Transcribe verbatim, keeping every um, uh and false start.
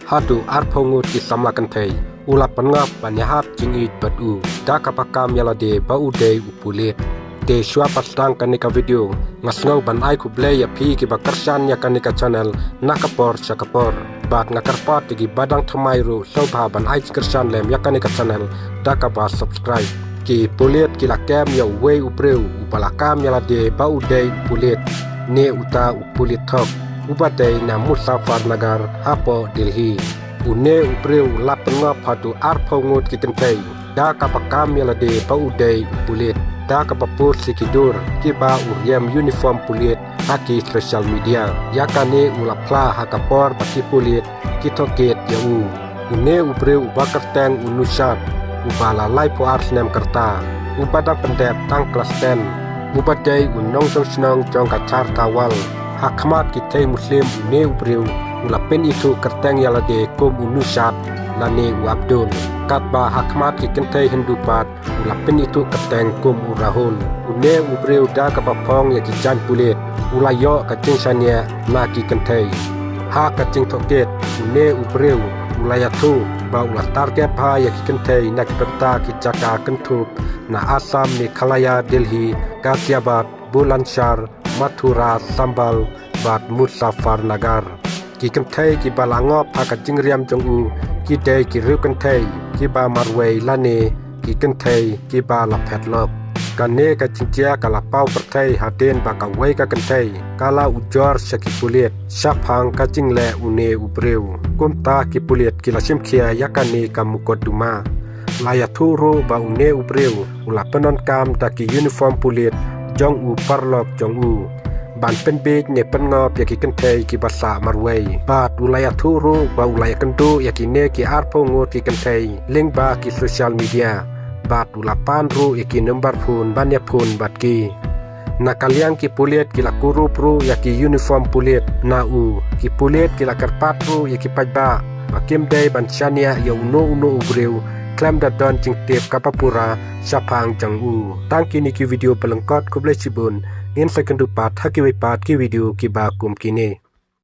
haduh arphew ngut ki samla kynthei u la pynngop ban ïahap jingïeit bad u da kaba kam ïa lade ba u dei u pulit. Te shuwa ba sdang kane ka video, nga sngew ban ai khublei ïa phi kiba kyrshan ïa kane ka channel na ka por sha ka por. Bad nga kyrpad ïa kiba dang thymmai ruh sngewbha ban ai jingkyrshan lem ïa kane ka channel da kaba subscribe. Ki pulit ki la kem ïa uwei u briew uba la kam ïa lade ba u dei u pulit, ne uta u pulit thok, uba dei na Muzaffarnagar hapoh Delhi. Une u briew u la pynngop haduh arphew ngut ki kynthei da kaba kam ïa lade ba u dei u pulit, da kaba post ïa ki dur kiba u riam uniform pulit ha ki social media. Ïa kane u la phla ha ka por ba ki pulit ki tohkit ïa u. Une u briew uba kyrteng u Nushad, uba la laiphew ar snem ka rta, uba dang pyndep tang klas ten, uba dei u nongshong shnong jong ka Char Tawal. Ha khmat ki thei Muslim une u briew u la pynithuh kyrteng ïa lade kum u Nushad lane u Abdul. Katba ha khmat ki kynthei Hindu pat u la pynithuh kyrteng kum u Rahul. Une u briew da kaba phong ïa ki jaiñ pulit u la ïoh ka jingshaniah na ki kynthei. Ha ka jingtohkit, une u briew u la ïathuh ba u la target bha ïa ki kynthei na ki bynta ki jaka kynthup na Assam, Meghalaya, Delhi, Ghaziabad, Bulandshahr, Mathura, Chambal bad Muzaffarnagar. Ki kynthei kiba la ngop ha ka jingriam jong u ki dei ki riew kynthei kiba marwei lane ki kynthei kiba la phetlok. Kane ka jingjia ka la paw pyrthei hadien ba kawei ka kynthei ka la ujor sha ki pulit shaphang ka jingleh une u briew. Kumta ki pulit ki la shim khia ïa kane ka mukotduma. La ïathuh ruh ba une u briew u la pyndonkam da ki uniform pulit jong u paralok jong u ban pynbiej ne pynngop ïa ki kynthei kiba sah marwei. Bad u la ïathuh ruh ba u la ïakynduh ïa kine ki arphew ngut ki kynthei lyngba ki social media. Bad u la pan ruh ïa ki number phone ban ïaphone bad ki. Na ka liang ki pulit ki la kurup ruh ïa ki uniform pulit na u. Ki pulit ki la kyrpad ruh ïa ki paidbah ba kim dei ban shaniah ïa uno uno u briew khlem da don jingtip kaba pura shaphang jong u. Tang kine ki video ba lyngkot, khublei shibun. Ngin sa ïakynduh pat ha kiwei pat ki video kiba kum kine.